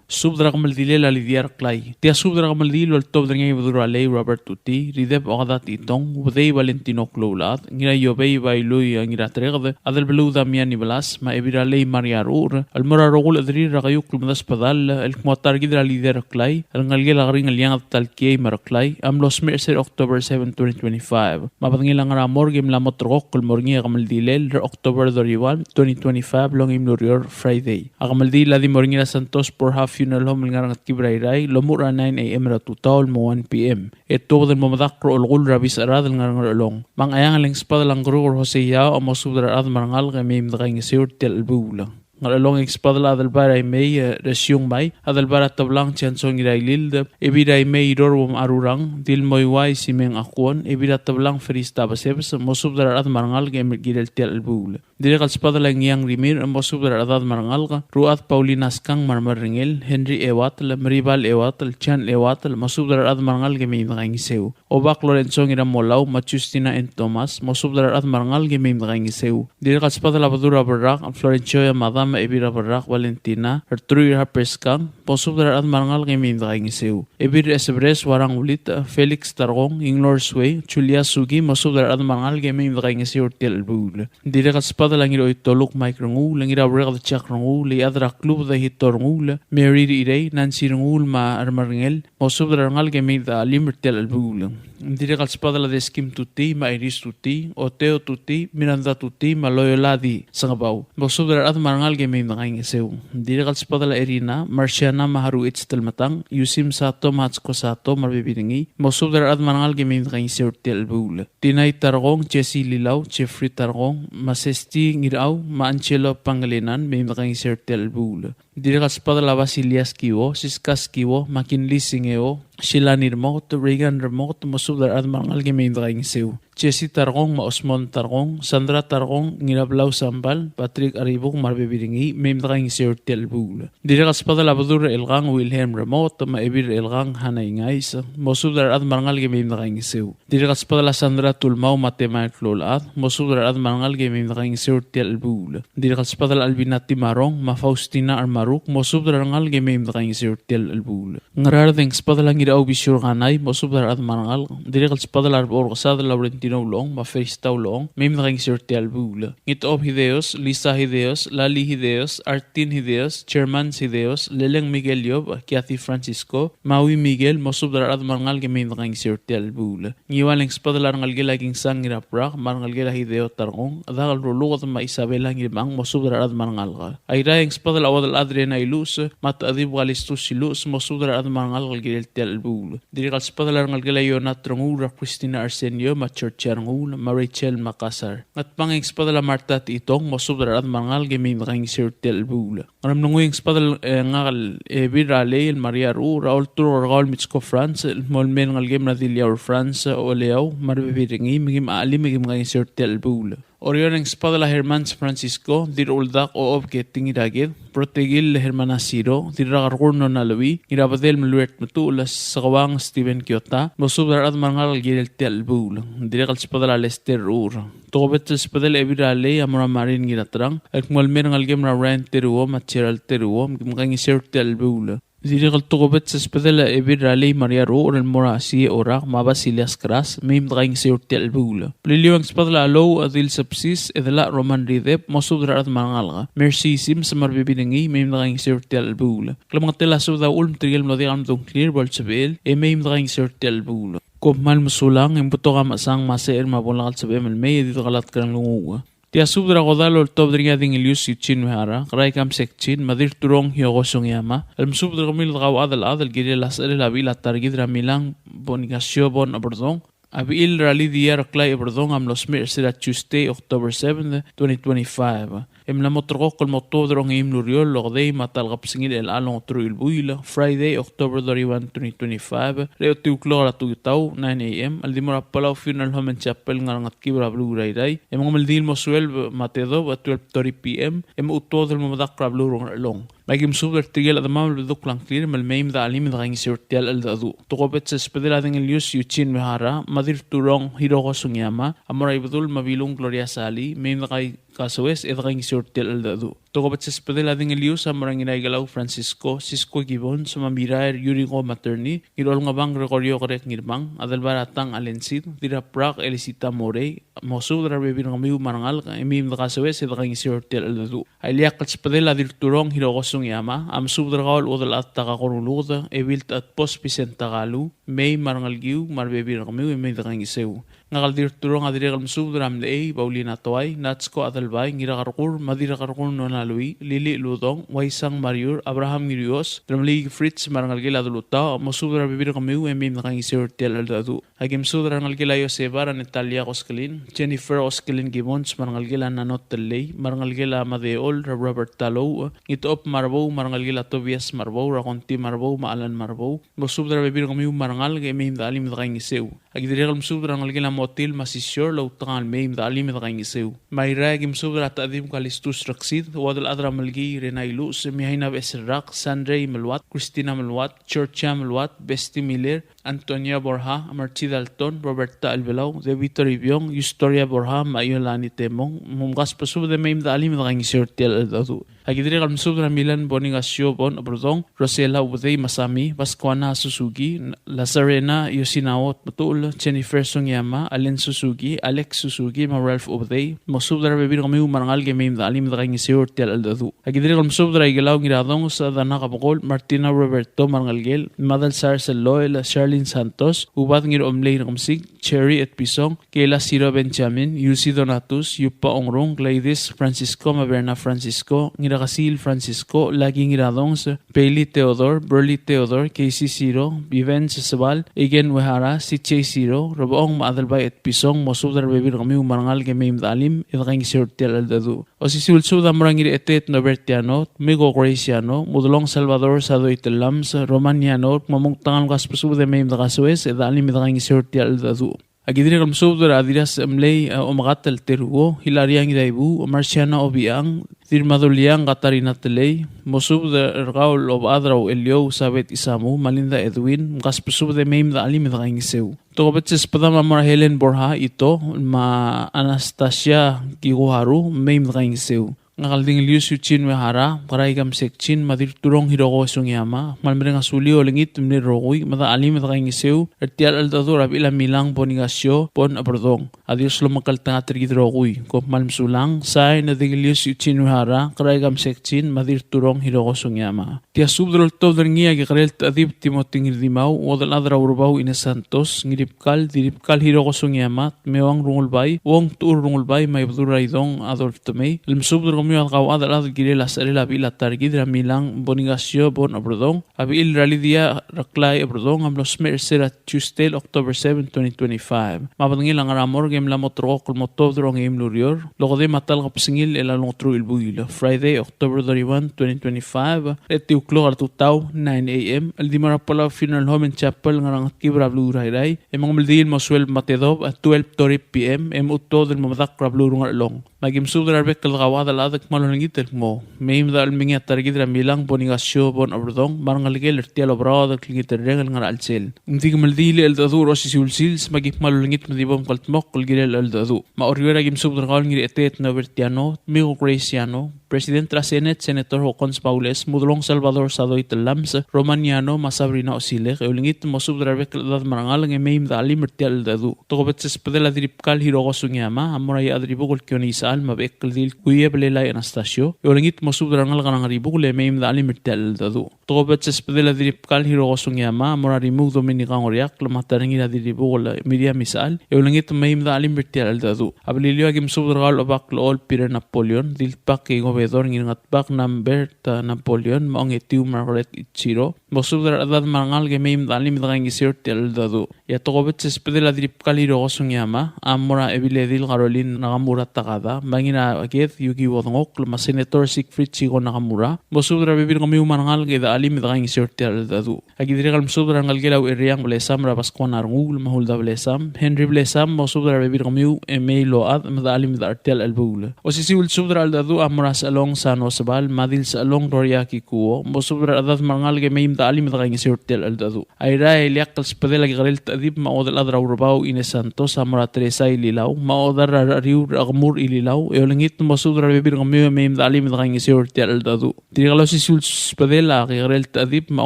Subed er a kemeldilel a Lydia Reklai. Tia subed er a kemeldiil el oltobed er ngii a Bedul er a Lei Robert Tuti, Rideb Okada Techitong, Ubedei Valentino Kloulechad, Ngiraiobei Bailui Ngiratereked, Adelbeluu Damian Ibelas, me a Ebil er a Lei Maria Ruur, el mo er a rokui el chederir er a keiukl el medesbedall el kmo a ta er kid er a Lydia Reklai el ngelekel a Keringelianged Talkiei me a Reklai a mlo smecher er sel October seven, twenty twenty-five. Me a bedengel a ngar er a morgue e mla mo terrekokl el mo er ngii a kemeldilel er a October thirty-one, twenty twenty-five, el ongeim el ureor, Friday. A kemeldiil a di mo er ngii er a Santos Borja Funeral Home el ngar er a Ngetkib er a Irrai, el omuchel er a nine a.m. er a tutau el mo one p.m. E tuobed el mo medakl er a olekull er a Bisecherad el ngar er a Ngerchelong. Me a Ngcheangel e ng sbedel a Ngkeruker Jose Yao a mo subed er a rechad me a rengalek e mei me dekaingeseu er tia el chelebuul. Ngerchelong e ng sbedel a Adelbai er a Imei, e, Resiung Mai, Adelbai er a Teblang Johnson Ngirailild, Ebil er a Imei Iror Uom Arurang, Dilmoiuai Simeng Akuon, Ebil er a Teblang Ferista Besebes, mo subed er a rechad me a rengalek e mei el kirel tia el chelebuul. Dirrek el sbedel a Ngiang Rimirch, mo subed er a rechedad me a rengalek, Ruchad Paulina Skang me a remerrengel, Henry Ewatel, Meribal Ewatel, Jan Ewatel, mo subed er a rechad me a rengalek e mei me dekaingeseu. Obak Lorenzo Ngiramolau, me a Justina N. Thomas, mo subed er a rechad me a rengalek e mei me dekaingeseu. Dirrek el sbedel a Bedul er a Berrak, Florencio Yamada, me a Ebil er a Berrak, Valentina, Ertrui er a Perskang, mo subed er a rechad me a rengalek e mei me dekaingeseu. Ebil er a Esebres, Warang Ulit, Felix Tarkong, Inglor Suei, Julia Suki, mo subed er a rechad me a rengalek e mei me dekaingeseu er tia el chelebuul. Dirrek el sbedel a Ngiroitoluk Mike Renguul, Ngiraureked Jack Renguul, Iechad er a Klub Dahito Renguul, Mary Rirei, Nancy Renguul, me a remerrengel, mo subed er a rengalek e mei me dechelim er tia el chelebuul. Dirrek el sbedel a Deskim Tuti, me a Iris Tuti, Oteo Tuti, Miranda Tuti, me a Loyola Di Sengebau, mo subed er a rechad me a rengalek e mei me dekaingeseu. Dirrek el sbedel a Erina, Marciana, me a Haru H. Telmetang, Yusim Sato, me a Hatsko Sato, me a rebebil er ngii, mo subed er a rechad me a rengalek e mei me dekaingeseu er tia el chelebuul. Tinai Tarkong, Jesse Lilau, Jeffrey Tarkong, me a Sesti Ngirau, me a Angelo Pangelinan, mei me dekaingeseu er tia el chelebuul. Dirrek el sbedel a Basilias Kiwo, Siskas Kiwo, McKinley Singeo, Sheila Nirmokot, Reagan Remokot, mo subed er a rechad me a rengalek e mei me dekaingeseu. Jesse Tarkong, me a Osmond Tarkong, Sandra Tarkong, Ngirablau Sambal, Patrick Aribuk, me a rebebil er ngii, mei me dekaingeseu er tia el chelebuul. Dirrek el sbedel a Bedul er a Elkang Wilhelm Remokot, me a Ebil er a Elkang Hana Ingais, mo subed er a rechad me a rengalek e mei me dekaingeseu. Dirrek el sbedel a Sandra Tulmau me a Temael Kloulechad, mo subed er a rechad me a rengalek e mei me dekaingeseu er tia el chelebuul. Dirrek el sbedel a Albina Timarong, me a Faustina Armaru, Ruk, mosubed er a rengalek e mei me dekaingeseu er tia el chelebuul. Ngaraard e ng sbedel a Ngirachau Bisiu er Kanai, mosubed er a rechad me a rengalek. Dirrek el sbedel a Rebechou er Kesadel Laurentino Ulechong, me a Ferista Ulechong, mei me dekaingeseu er tia el chelebuul. Ngitechob Hideos, Lisa Hideos, Lali Hideos, Artin Hideos, Germans Hideos, Leleng Miguel Yob, Kiati Francisco, Maui Miguel, mosubed er a rechad me a rengalek e mei me dekaingeseu er tia el chelebuul. Ngiwal e ng sbedel a rengelekel a Kingsang Ngiraprak, me a rengelekel a Hideo Tarkong, Dak el Ruluked me a Isabela Ngirmang, mosubed er a rechad me a rengalek. Airai e ng sbedel a Uodelchad Rena Iluches, me a Techedib Kalistus Iluches, mosubed er a rechad me a rengalek el kirel tia el chelebuul. Dirrek el sbedel a rengelekel a Ionat Renguul, er a Christina Arsenio, me a Georgia Renguul, me a Rachel Makassar. Ngatpang e ng sbedel a Marta Techitong, mosubed er a rechad me a rengalek e mei me dekaingeseu er tia el chelebuul. Ngeremlengui e ng sbedel, e, ngak el Ebil er a Lei el Maria Ruur, er a Olturk er kau el Mitsko Franz, el mo el mei el ngelekem er a Diliaur Franz, Oleau, me a rebebil er ngii, me kim chelim e kim kaingeseu er tia el chelebuul. Oreor e ng sbedel a Hermans Francisco, Dirruldak Ochob Keting Iraked, Protekil Hermana Siro, Dirrakerkur Nona Lui, Ngirabedel Meluert Metuchel, Sekeuang Steven Kiota, mosubed er a rechad me a rengalek el kirel tia el chelebuul. Dirrek el sbedel a Lester Ruur. Tokubets el sbedel a Ebil er a Lei a mo er a Marin Ngiraterang, el kmo el mei er a ngelekem er a Ryan Teruo me a Gerald Teruo, me kim kaingeseu er tia el chelebuul. Dirrek el tokubets el sbedel a Ebil er a Lei Maria Ruur el mo er a Siei Orak me a Basilias Kras, mei me dekaingeseu er tia el chelebuul. Beliliou e ng sbedel a Lou Adil Sepsis, Edelach Roman Ridep, mosubed er a rechad me a rengalek. Mercy Sims me a rebebil er ngii, mei me dekaingeseu er tia el chelebuul. Klemengetel a subed a uchul me tirke el mlo diak el mdung a ngklir bo lsebechel, e mei me dekaingeseu er tia el chelebuul. Kom kmal mesulang, e ng betok a mechesang me a secher me a bo lak el sebechem el mei e di dekelatk er a nglunguuch. Tia subed er a kodall el oltobed er ngii a Dingelius Eugene Uehara, Kerai Kamsek Chin, me a Dirturong Hioko Sugiyama, el mesubed er kemiu el dekauchad el chad el kirel a secherel a bechil a ta er kid er a Milang Bonifacio Bon Eberdong, a bechil er a Lydia Reklai Eberdong a mlo smecher er sel Tuesday, October seventh, twenty twenty-five. E mla mo terrekokl el mo tuobed er a ongeim el ureor el okedei me a ta el kebesengil er chelecha el ongeteruich el buil, Friday, October thirty-one, twenty twenty-five, er a etiu el klok er a tutau, nine A M, el di mo er a Palau Funeral Home and Chapel el ngar er a Ngetkib er a beluu er a Irrai, e mengemeldiil el mo sueleb me a tedobech, twelve thirty P M, e mochu tuobed el mo medakl er a beluu er a Ngerchelong. Me aki mesubed er tirke el chedemam el bedukl a ngklir me le mei me de chelim e dekaingeseu er tia el cheldecheduch. Tokubets el sbedel a Dingelius Eugene Uehara, me a Dirturong Hiroko Sugiyama, a mo er a Ibedul me a Bilung Gloria Salii, mei me dekaikasoes e dekaingeseu er tia el cheldecheduch. Tokubets el sbedel a Dingelius a mo er a Ngiraikelau Francisco, Sisko Gibbons, me a Mirair Yuriko Materni, Ngirolngebang Gregorio Kerek Ngirmang, Adelbai er a Tang Alensid, Dirraprak Elisita Morei, mosubed er a rebebil er kemiu me a rengalek, e mei me dekasoes e dekaingeseu er tia el cheldecheduch. A ileakl el sbedel a Dirturong Hiroko Sugiyama a mesubed er kau el Uodelchad Takako Ruluked, Ebil Techedbos Vicenta Kalu, mei me a rengelekiu me a rebebil er kemiu e mei me dekaingeseu. Ngak el Dirturong a dirrek el mesubed er a Mlechei Paulina Toai, Natsko Adelbai, Ngirakerkur me a Dirrakerkur Nona Lui, Lili Ludong, Waisang Mariur, Abraham Ngirios, Dremeliik Fritz me a rengelekel a Delutaoch, mosubed er a rebebil er kemiu e mei me dekaingeseu er tia el cheldecheduch. Aki mesubed er a rengelekel a Joseba er a Natalia Koskelin, Jennifer Koskelin Gibbons me a rengelekel a Nanot Tellei, me a rengelekel a Madeol er a Robert Talouch, Ngitechob Marbou me a rengelekel a Tobias Marbou, er a Konti Marbou me a Alan Marbou, mosubed er a rebebil er kemiu me a rengalek e mei me de chelim e dekaingeseu. Aki dirrek el mesubed er a rengelekel a Motil me a Sisior el outekangel el mei me de chelim e dekaingeseu. Me a Irrai aki mesubed er a Techedib Kalistus Reksid, Uodelchad er a Melkii Rena Iluches, Mihaina Beserrak, Sandrei Meluat, Christina Meluat, Georgia Meluat, Besti Miller, Antonia Borja, Marchi Dalton, Roberta Elbelau, David Toribiong, Eustoria Borja, me a Iolani Temong, me mkasbesubed e mei me de chelim e dekaingeseu er tia el cheldecheduch. Aki dirrek el mesubed er a Milan Bonifacio Bon Oberdong, Rosela Ubedei Masami, Pascuana Suzuki, Lazarena Yoshinawa Tmetuchl, Jennifer Sugiyama, Allen Suzuki, Alex Suzuki, me a Ralph Ubedei, mosubed er a rebebil er kemiu me a rengalek e mei me de chelim e dekaingeseu er tia el cheldecheduch. Aki dirrek el mesubed er a Ikelau Ngiradongs, Dana Kebekol, Martina Roberto me a rengelekel, Madelsar Selloel, Charlene Santos, Ubad Ngiromlei Rekemesik, Cherry Etpison, Keila Siro Benjamin, Yusi Donatus, Yupa Ongrung, Gladys Francisco me a Berna Francisco, Ngirakesiil Francisco, Lucky Ngiradongs, Bailey Theodore, Burley Theodore, Casey Siro, Vivens Sebal, Eiken Uehara, C J Siro, Rebechong me a Adelbai Etpison, mosubed er a rebebil er kemiu me a rengalek e mei me de chelim e dekaingeseu er tia el cheldecheduch. Osisiu el subed a mo er a Ngiraeteet Norbert Tiano, Miko Grace Tiano, Mudelong Salvador Sadoi Telams, Roman Tiano, me moutekangel el kasbesubed e mei me dekasoes e de chelim e dekaingeseu er tia el cheldecheduch. Aki dirrek el mesubed er a Dirrasechemlei, e, Omekatel Teruo, Hilaria Ngiraibuuch, Marciana Obichang, Dirmaduliang Katarina Telei, mosubed er kau el Obechad er a Ucheliou Sabeth Isamu, me a Linda Edwin, mkasbesubed e mei me de chelim e dekaingeseu. Tokubets el sbedam a mo er a Helen Borja Ito, me a Anastasia Kikuharu, mei me dekaingeseu. Ngak el Dingelius Eugene Uehara, Kerai Kamsek Chin, me a Dirturong Hiroko Sugiyama, kmal mereng a sulmiu e olengit me mle rokui, me de chelim e de kaingeseu er tia el cheldecheduch er a bechil a Milang Bonifacio Bon Oberdong. A Dios lomekngeltengat er kid el rokui. Kom kmal mesulang. Sain, Dingelius Eugene Uehara, Kerai Kamsek Chin, me a Dirturong Hiroko Sugiyama. Tia subed el oltobed er ngii a Kekerel Techedib Timothy Ngirdimau, Uodelchad er a Urbau Ines Santos, Ngiribkal, Diribkal Hiroko Sugiyama, Meuang Rungulbai, Uong Tuur Rungulbai, me a Ibedul er a Idong Adolf Temei, el mesubed er kemiu a dekauchad el chad el kirel a secherel a bechil a ta er kid er a Milang Bonifacio Bon Oberdong, a bechil er a Lydia Reklai Oberdong, a mlo smecher er se er a Tuesday, October seven, twenty twenty-five. Me a bedengel a ngar er a morgue e mla mo terrekokl el mo tuobed er a ongeim el ureor, el okedei me a ta el kebesengil er a ongeteruich el buil, Friday, October thirty-one, twenty twenty-five, er a etiu el klok er a tutau, nine A M, el di mo er a Palau Funeral Home and Chapel, ngar er a Ngetkib er a beluu er a Irrai, e mengemeldiil el mo sueleb me a tedobech, twelve thirty P M, e mo tuobed el mo medakl er a beluu er a Ngerchelong. Me aki mesubed er a rebek el dekauchad el chad el kmal olengit el kmo mei me de chelim e mengiil a ta er kid er a Milang Bonifacio Bon Oberdong, me a rengelekel er tia el oberaod el klengiterreng el ngar er a chelsel. Ng di kemeldiil el cheldecheduch er a osisiu el sils, me aki kmal olengit me di bo mkldmokl el kirel a cheldecheduch. Me a Oreor aki mesubed er kau el Ngirachetet Norbert Yano, Tmiu Grace Yano, President er a Senate Senator Hokkons Baules, Mudelong Salvador Sadoi Tellames, Roman Yano, me a Sabrina Osilek, e olengit el mo subed er a rebek el chedad me a rengalek e mei me de chelim er tia el cheldecheduch. Tokubets el sbedel a Diribkal Hiroko Sugiyama a mo er a Iechadribukel Kione Isechal me a Bechekldil Kuieb Lelai Anastasio, e olengit mo subed er a rengalek er a Ngeribukel e mei me de chelim er tia el cheldecheduch. Tokubets el sbedel a Diribkal Hiroko Sugiyama a mo er a Rimuk Dominica Ngoriakl me a ta er ngii er a Dirribukel Miriam Isechal, e olengit me mei me de chelim er tia el cheldecheduch. A Beliliou aki mesubed er kau el Obak el Ol Peter Napoleon, Dilbak e Gobedor Ngirngetbak Nambert Napoleon, me a Ongetiu Margaret Ichiro, mosubed er a rechedad me a rengalek e mei me de chelim e de kaingeseu er tia el cheldecheduch. E a tokubets el sbedel a Diribkal Hiroko Sugiyama a mo er a Ebiledil Caroline Nakamura Takada, me a Ngiraked Yuki Uodengokl, me a Senator Siegfried Siko Nakamura, mosubed er a rebebil er kemiu me a rengalek e de chelim e de kaingeseu er tia el cheldecheduch. Aki dirrek el mesubed er a rengelekel a Ucherriang Blesam er a Pascuana Renguul me a Hulda Blesam, Henry Blesam, mosubed er a rebebil er kemiu e mei el ochad me de chelim e de chelim er tia el chelebuul. Osisiu el subed er a cheldecheduch a mo er a Sechelong Sano Sebal, me a Dil Sechelong Gloria Kikuo, mosubed er a rechedad me a rengalek e mei me de chelim e de kaingeseu er tia el cheldecheduch. Airai, a ileakl el sbedel a Kekerel Techedib me a Uodelchad er a Urebau Ines Santos a mo er a Teresa Ililau, me a Odar er a Riu er a Kemur Ililau, e olengit mosubed er a rebebil er kemiu e mei me de chelim e de kaingeseu er tia el cheldecheduch. Dirrek el osisiu el sbedel a Kekerel Techedib me a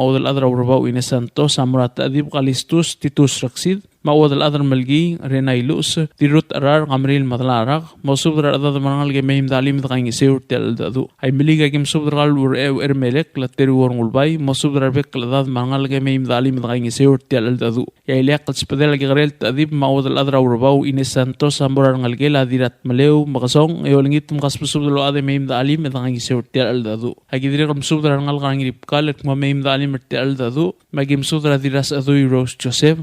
Uodelchad er a Urebau Ines Santos a mo er a Techedib Kalistus Titus Reksid, me a Uodelchad er a Melkii Rena Iluches, Dirrut Cherar Kamril Madelarak, mosubed er a rechedad me a rengalek e mei me de chelim e de kaingeseu er tia el cheldecheduch. Aimeliik aki mesubed er kau el Urechew Ermelek el Teruo Rengulbai, mosubed er a rebek el chedad me a rengalek e mei me de chelim e de kaingeseu er tia el cheldecheduch. E a ileakl el sbedel a Kekerel Techedib me a Uodelchad er a Urebau Ines Santos a mo er a rengelekel a Dirratmeleu Mekesong, e olengit me kasbesubed el ochad e mei me de chelim e de kaingeseu er tia el cheldecheduch. Aki dirrek el mesubed er a rengalek er a Ngiribkal el kmo mei me de chelim er tia el cheldecheduch. Me aki mesubed er a Dirrasechedui Rose Joseph,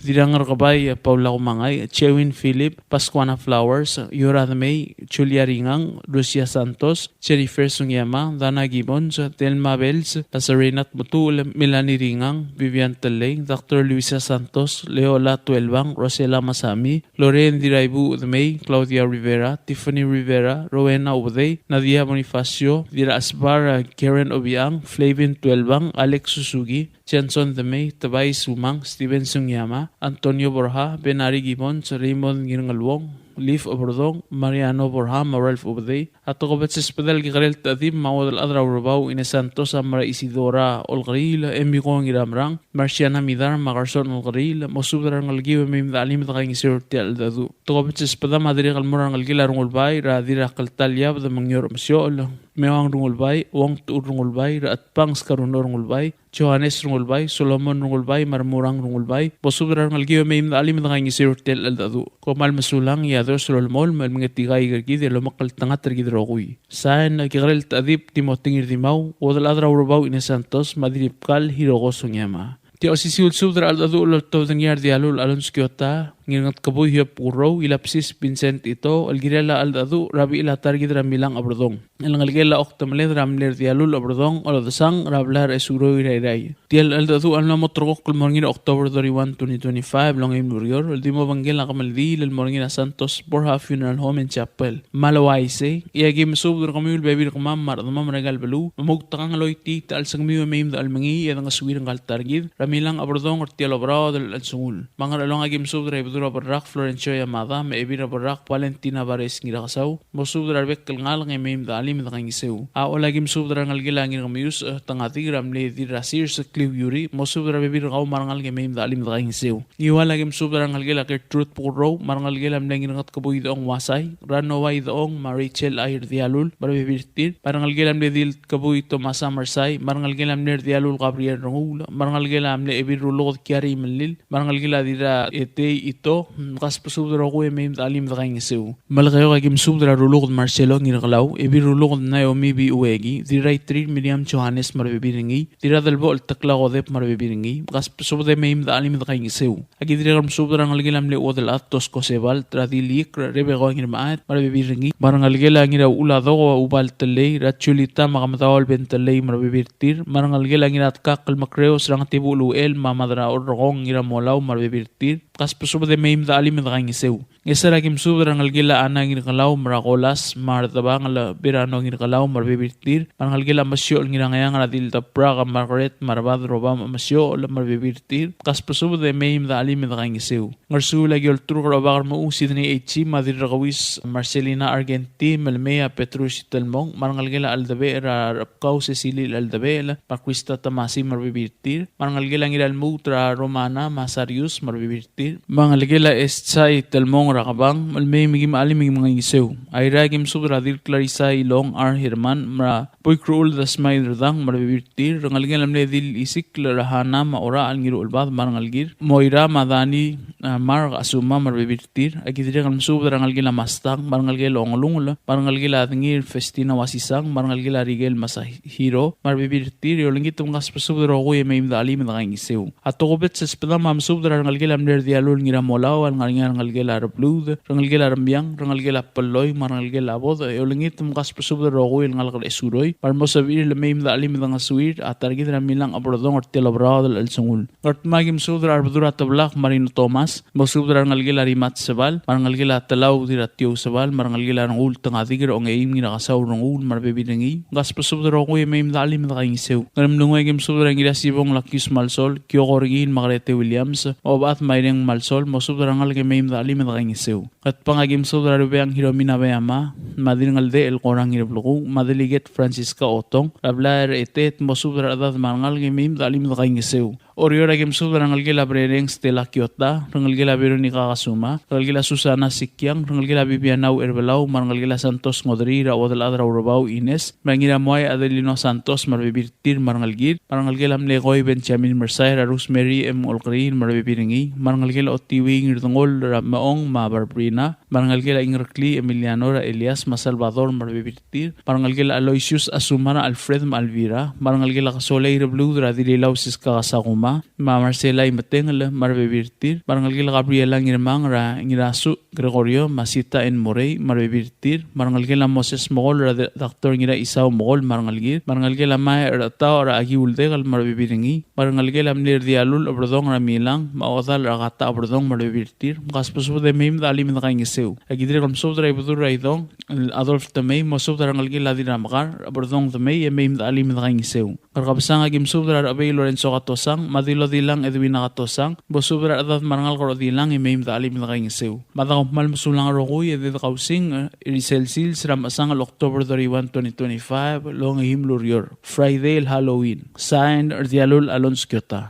Dirrangerkebai Paula Kumangai, Chewin Philip, Pascuana Flowers, Yora Demei, Julia Ringang, Lucia Santos, Jennifer Sugiyama, Dana Gibbons, Delma Bells, Lazarina Tmetuchl, Melanie Ringang, Vivian Tellei, Doctor Luisa Santos, Leola Tuelbang, Rosela Masami, Lorraine Diraibu Demei, Claudia Rivera, Tiffany Rivera, Rowena Ubedei, Nadia Bonifacio, Dirrasbar Karen Obiang, Flavin Tuelbang, Alex Suzuki, Johnson Demei, Tobias Umang, Steven Sugiyama, Antonio Borja, Benari Gibbons, Raymond Ngirngeluong, Leaf Oberdong, Mariano Borja, me a Ralph Ubedei. A tokubets el sbedel a Kekerel Techedib me a Uodelchad er a Urebau Ines Santos a mo er a Isidora Olkeriil, Emiko Ngiramerang, Marciana Midar, me a Carson Olkeriil, mosubed er a rengelekiu e mei me de chelim e de kaingeseu er tia el cheldecheduch. Tokubets el sbedam a dirrek el mo er a rengelekel a Rengulbai er a Dirrakltal Iabed me a Ngior Mesiochel, Meuang Rengulbai, Uong Techur Rengulbai, er a Chetbang Skaruno Rengulbai, Johannes Rengulbai, Solomon Rengulbai, me a Remurang Rengulbai, mosubed er a rengelekiu e mei me de chelim e de kaingeseu er tia el cheldecheduch. Kom kmal mesulang, e a Dios a lolemolem el mengetikaik er kid e lomekngeltengat er kid el rokui. Sain, a Kekerel Techedib Timothy Ngirdimau, Uodelchad er a Urebau Ines Santos, me a Dirribkal Hiroko Sugiyama. Tia osisiu el subed er a cheldecheduch el oltobed er ngii a Rdialul Alonso Kiota, Ngirngetkebui Hiob Kurou, Ilabsis Vincent Ito, el kirel a cheldecheduch er a bechil a ta er kid er a Milang Oberdong, el ngelekel a okdemeled er a mle Rdialul Oberdong Olodesang er a blai er a Esuroi er a Irrai. Tia el cheldecheduch a mla mo ulterekokl el mo er ngii er a October thirty-one, twenty twenty-five, el ongeim el ureor, el di mo obengkel a kemeldiil el mo er ngii er a Santos Borja Funeral Home and Chapel. Me a le uaisei, e aki mesubed er kemiu el bebil er kemam me a rechedemam er aika el beluu, me moutekangel el oitii a chelsengmiu e mei me de chelim e mengiil e dengesuir ngka el ta er kid er a Milang Oberdong er tia el oberaod el chelsengul. Me a Ngerchelong aki mesubed er a Dura Berrak Florencio Yamada, me a Ebil er a Berrak Valentina Bares Ngirakesau, mosubed er a rebek el ngalek e mei me de chelim e de kaingeseu. A Ollei aki mesubed er a rengelekel a Ngirkemius, e, Tengadik er a mle Dirrasir Sekliu Yuri, mosubed er a rebebil er kau me a rengalek e mei me de chelim e de kaingeseu. Ngiual aki mesubed er a rengelekel a Gertrude Bukurrou, me a rengelekel a mle Ngirngetkebui Idechong Uasai, Ranoa Idechong, me a Rachel Air Dialul, me a rebebil er tir, me a rengelekel a mle Diltkebui Tomasa Mersai, me a rengelekel a mle Dialul Gabriel Renguul, me a rengelekel a mle Ebil Ruluked Kiari Melil, me a rengelekel a Dirra Etei Ito, mkasbesubed er a rokui e mei me de chelim e de kaingeseu. Melekeok aki mesubed er a Ruluked Marcelo Ngirkelau, Ebil Ruluked Naomi Biueki, Dirraitrir Miriam Johannes me a rebebil er ngii, Dirradelbochel Tekla Kodep me a rebebil er ngii, mkasbesubed e mei me de chelim e de kaingeseu. Aki dirrek el mesubed er a rengelekel a mle Uodelchad Tosko Sebal, Tradil Ikr, Rebeko Ngirmechaet, me a rebebil er ngii, me a rengelekel a Ngirauladoko Ubal Telei, er a Julita me a Kemedaol Ben Telei me a rebebil er tir, me a rengelekel a Ngiratkakl Mekreos, er a Ngetibuchel Uchel, me a Madraorrekong Ngiramolau me a rebebil er tir, mkasbesubed e mei me de chelim e de kaingeseu. Ngesar aki mesubed er a rengelekel a Ana Ngirkelau, me a Kolas, me a Rdebangel Berano Ngirkelau me a rebebil er tir, me a rengelekel a Mesiochel Ngirangeang, er a Dildebrak Margaret, me a Rebad Robam Mesiochel me a rebebil er tir, mkasbesubed e mei me de chelim e de kaingeseu. Ngersuul aki olturk er a Obak er a Mechuu Sidney H. me a Dirrekeuis Marcelina Argenti, me le mei a Petrus Itelmong, me a rengelekel a Cheldebechel er a Rebkau Cecily Cheldebechel, me a Krista Tamasi me a rebebil er tir, me a rengelekel a Ngiralmuut er a Romana me a Sarius me a rebebil er tir, me a rengelekel a Escha Itelmong er a Kebang, me le mei me kim chelim e kim kaingeseu. Airai aki mesubed er a Dil Clarissa Ilong, R. Herman, me a Boikruul Dasmai Derdang me a rebebil er tir, rengelekel a mle Dil Isikl er a Hana me a Orachel Ngiruchelbad me a rengelekir, Moira me a Dani, a, Mark Asuma me a rebebil er tir, aki dirrek el mesubed er a rengelekel a Mastang, me a rengelekel a Ongelungel, me a rengelekel a Dengir Festina Wasisang, me a rengelekel a Rikel Masahiro, me a rebebil er tir, e olengit me mkasbesubed er a rokui e mei me de chelim e de kaingeseu. A tokubets el sbedam a mesubed er a rengelekel a mle Rdialul Ngiramolau, el ngar er ngii a rengelekel a Rebluud, rengelekel a Remiang, rengelekel a Belloi, me a rengelekel a Bod, e olengit me mkasbesubed er a rokui el ngalek er a Esuroi, me a re mo sebechir el mei me de chelim e de ngesuir a ta er kid er a Milang Oberdong er tia el oberaod el chelsengul. Ngardmau aki mesubed er a Rebedul er a Teblak Marino Thomas, mosubed er a rengelekel a Rimat Sebal, me a rengelekel a Telau Dirratiou Sebal, me a rengelekel a Renguul Tengadik er a Ongeim Ngirakesau Renguul me a rebebil er ngii, mkasbesubed er a rokui e mei me de chelim e de kaingeseu. Ngeremlengui aki mesubed er a Ngirasibong Lakius Malsol, Kioko Rengiil me a Grete Williams, Obechad Maireng Malsol, mosubed er a rengalek e mei me de chelim e de kaingeseu. Ngatpang aki mesubed er a Rubeang Hiromina Beama, me a Dirngeldechel Korang Ngireblekuu, me a Delegate Francisca Otong, er a blai er a Etet, mosubed er a rechedad me a rengalek e mei me de chelim e de kaingeseu. Oreor aki mesubed er a rengelekel a Brereng Stella Kiota, rengelekel a Veronica Kasuma, rengelekel a Susana Sikiang, rengelekel a Bibiana Ucherbelau, me a rengelekel a Santos Ngodrii, er a Uodelchad er a Urebau Ines, me a Ngiramuai Adelino Santos me a rebebil er tir me a rengelekir, me a rengelekel a mle Koi Benjamin Mersai, er a Rosemary M. Olkeriil me a rebebil er ngii, me a rengelekel a Otiuii Ngirdengol, er a Meong me a Barbrina, me a rengelekel a Ingereklii Emiliano, er a Elias me a Salvador me a rebebil er tir, me a rengelekel a Aloysius Asuma, er a Alfred me a Elvira, me a rengelekel a Kesolei Rebluud, er a Dililau Siska Kasakuma, me a Marcela Imetengel me a rebebil er tir, me a rengelekel a Gabriela Ngirmang, er a Ngirasuch Gregorio me a Sita N. Morei me a rebebil er tir, me a rengelekel a Moses Mokol, er a Doctor Ngiraisau Mokol me a rengelekir, me a rengelekel a Mae er a Tau, er a Aki Uldekel me a rebebil er ngii, me a rengelekel a mle Rdialul Oberdong, er a Milang me a Odal er a Kata Oberdong me a rebebil er tir, mkasbesubed e mei me de chelim e de kaingeseu. Aki dirrek el mesubed er a Ibedul er a Idong, el Adolf Temei, mosubed er a rengelekel a Dirramekar, Oberdong Temei, e mei me de chelim e de kaingeseu. Ngerkebesang aki mesubed er a Rechebei Lorenzo Katosang, me a Dilodilang Edwina Katosang, mosubed er a rechedad me a rengalek er a Odilang e mei me de chelim e de kaingeseu. Me a dekaukmal mesulang er a rokui e di dekausing, e, er sel sils er a mechesang el October thirty-one, twenty twenty-five, el ongeim el ureor, Friday el Halloween. Sign, Rdialul Alonso Kiota.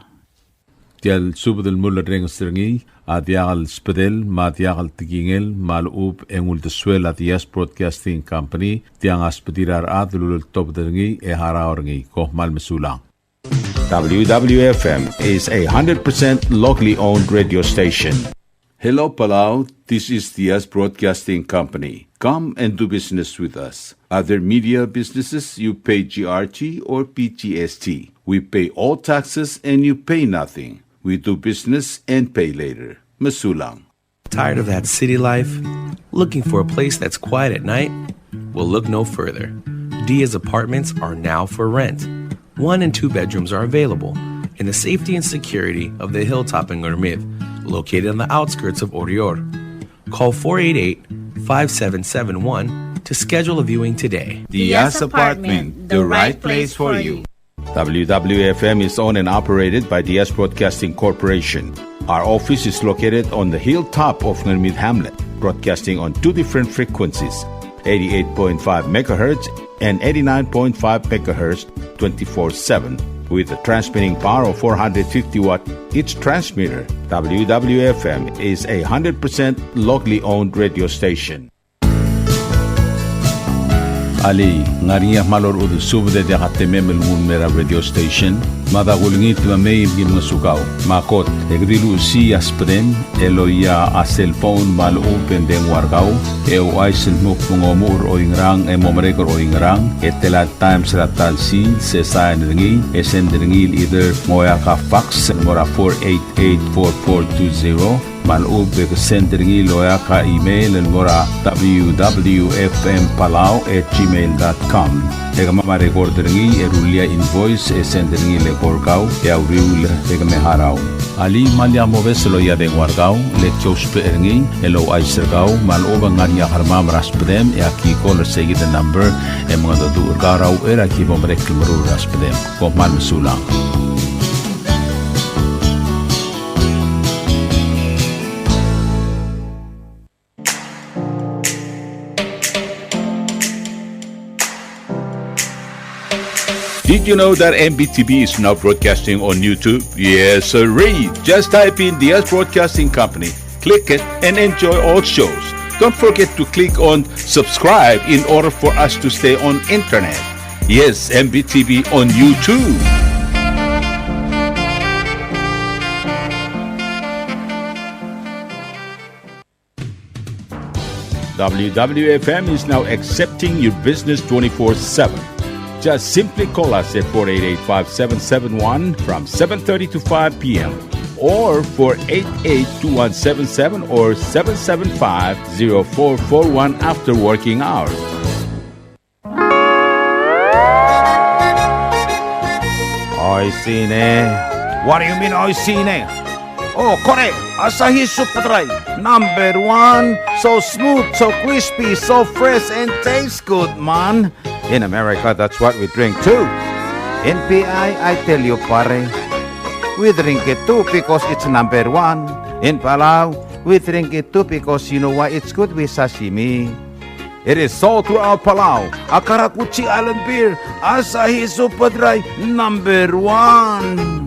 Tia el subed el mulerrenges er ngii a diak el sbedel me a diak el tekingel me a lechub e ng uldesuel a Diaz Broadcasting Company, tiang a sbedir a rechad el uleltobed er ngii e harau er ngii. Kom kmal mesulang. W W F M is a hundred percent locally owned radio station. Hello, Palau. This is Diaz Broadcasting Company. Come and do business with us. Other media businesses, you pay G R T or P G S T. We pay all taxes and you pay nothing. We do business and pay later. Mesulang. Tired of that city life? Looking for a place that's quiet at night? Well, look no further. Diaz Apartments are now for rent. One and two bedrooms are available in the safety and security of the hilltop in Ngermid, located on the outskirts of Oreor. Call four eight eight, five seven seven one to schedule a viewing today. Diaz Apartment, the right place for you. W W F M is owned and operated by Diaz Broadcasting Corporation. Our office is located on the hilltop of Ngermid Hamlet, broadcasting on two different frequencies, eighty-eight point five megahertz and eighty-nine point five megahertz, twenty-four seven, with a transmitting power of four hundred fifty watt each transmitter. W W F M is a hundred percent locally owned radio station. Alii, ng ngar er ngii a kmal orechudel subed e diak a temem el nguu el mei er a radio station? Mada kulengit me mei me ki ngosukau. Me a kot, e ke di luchesii a subedem el oia a cell phone me a lechub e ng dengua er kau, e ouchais el dmu kmo ng omuchel er oingerang e mo merek er oingerang, e tela el times er a ta el sils, e sain er ngii, e send er ngii el either ng oeak a fax el mo er a four eight eight four four two zero, me a lechub e ke send er ngii el oeak a email el mo er a W W F M Palau at gmail dot com. E kemam a record er ngii e rullii a invoice e send er ngii el eko er kau e a uriul e ke me harau. Alii, me lak mobes el oia dengua er kau, le ki ousbech er ngii el ouchais er kau me a lechub e ng ngar er ngii a kermam er a subedem e aki call er seikid el number e mengedecheduch er kau er a uchei er a ki bo merek el meruul er a subedem. Kom kmal mesulang. Did you know that M B T V is now broadcasting on YouTube? Yes, sirree. Just type in Diaz Broadcasting Company, click it, and enjoy all shows. Don't forget to click on subscribe in order for us to stay on internet. Yes, M B T V on YouTube. W W F M is now accepting your business twenty-four seven. Just simply call us at four eight eight, five seven seven one from seven thirty to five p m, or four eight eight, two one seven seven or seven seven five, zero four four one after working hours. Oishii ne. What do you mean, oishii ne? Oh, kore, Asahi Super Dry, number one. So smooth, so crispy, so fresh, and tastes good, man. In America, that's what we drink too. In P I, I tell you, pare, we drink it too because it's number one. In Palau, we drink it too because you know why? It's good with sashimi. It is sold throughout Palau. A karakuchi island beer, Asahi Super Dry, number one.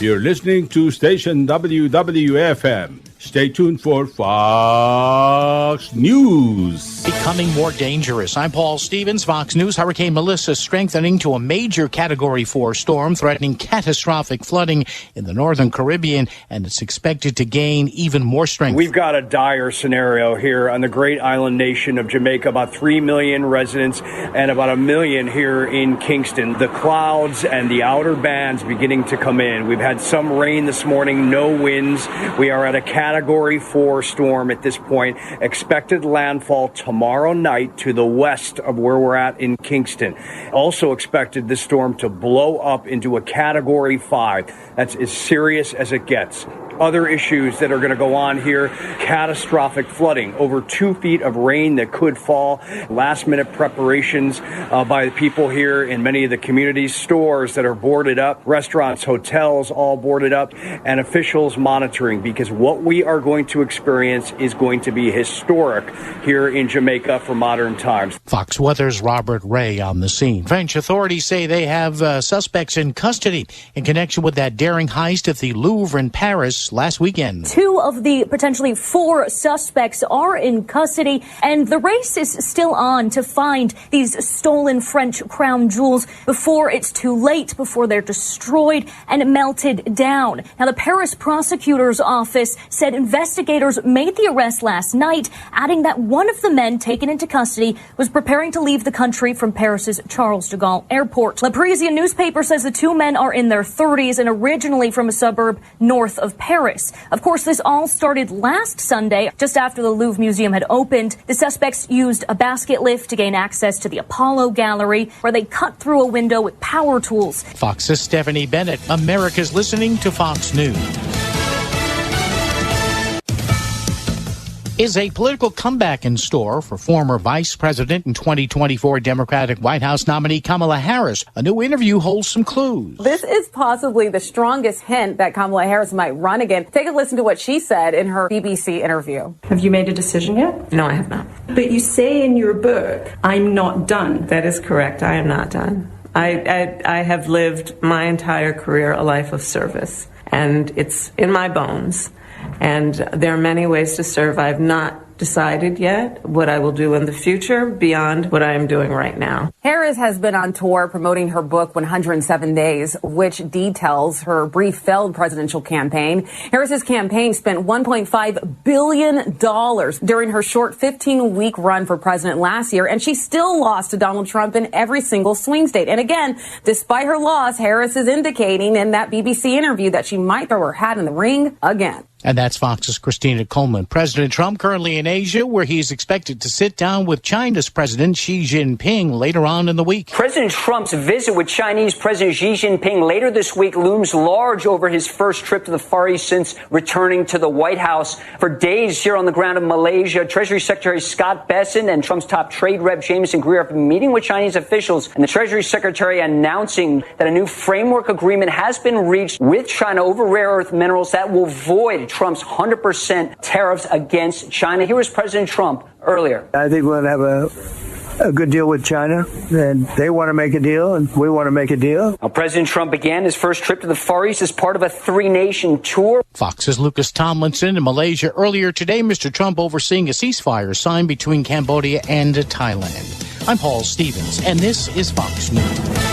You're listening to station W W F M. Stay tuned for Fox News. Becoming more dangerous. I'm Paul Stevens, Fox News. Hurricane Melissa strengthening to a major Category four storm, threatening catastrophic flooding in the northern Caribbean, and it's expected to gain even more strength. We've got a dire scenario here on the great island nation of Jamaica, about three million residents and about a million here in Kingston. The clouds and the outer bands beginning to come in. We've had some rain this morning, no winds. We are at a Category four storm at this point. Expected landfall tomorrow night to the west of where we're at in Kingston. Also expected this storm to blow up into a Category five. That's as serious as it gets. Other issues that are gonna go on here, catastrophic flooding, over two feet of rain that could fall, last-minute preparations, uh, by the people here in many of the communities, stores that are boarded up, restaurants, hotels all boarded up, and officials monitoring, because what we are going to experience is going to be historic here in Jamaica for modern times. Fox Weather's Robert Ray on the scene. French authorities say they have, uh, suspects in custody in connection with that daring heist at the Louvre in Paris last weekend. Two of the potentially four suspects are in custody, and the race is still on to find these stolen French crown jewels before it's too late, before they're destroyed and melted down. Now, the Paris prosecutor's office said investigators made the arrest last night, adding that one of the men taken into custody was preparing to leave the country from Paris's Charles de Gaulle Airport. Le Parisien newspaper says the two men are in their thirties and originally from a suburb north of Paris. Paris. Of course, this all started last Sunday, just after the Louvre Museum had opened. The suspects used a basket lift to gain access to the Apollo Gallery, where they cut through a window with power tools. Fox's Stephanie Bennett, America's listening to Fox News. Is a political comeback in store for former Vice President and twenty twenty-four Democratic White House nominee Kamala Harris? A new interview holds some clues. This is possibly the strongest hint that Kamala Harris might run again. Take a listen to what she said in her B B C interview. Have you made a decision yet? No, I have not. But you say in your book, "I'm not done." That is correct. I am not done. I, I, I have lived my entire career a life of service, and it's in my bones. And there are many ways to serve. I have not decided yet what I will do in the future beyond what I am doing right now. Harris has been on tour promoting her book, one hundred seven Days, which details her brief failed presidential campaign. Harris's campaign spent one point five billion dollars during her short fifteen-week run for president last year, and she still lost to Donald Trump in every single swing state. And again, despite her loss, Harris is indicating in that B B C interview that she might throw her hat in the ring again. And that's Fox's Christina Coleman. President Trump currently in Asia, where he's expected to sit down with China's President Xi Jinping later on in the week. President Trump's visit with Chinese President Xi Jinping later this week looms large over his first trip to the Far East since returning to the White House. For days here on the ground in Malaysia, Treasury Secretary Scott Bessent and Trump's top trade rep Jamieson Greer have been meeting with Chinese officials, and the Treasury Secretary announcing that a new framework agreement has been reached with China over rare earth minerals that will void Trump's hundred percent tariffs against China. Here was President Trump earlier. I think we're gonna have a, a good deal with China, and they wanna make a deal, and we wanna make a deal. Now, President Trump began his first trip to the Far East as part of a three-nation tour. Fox's Lucas Tomlinson. In Malaysia earlier today, Mister Trump overseeing a ceasefire signed between Cambodia and Thailand. I'm Paul Stevens, and this is Fox News.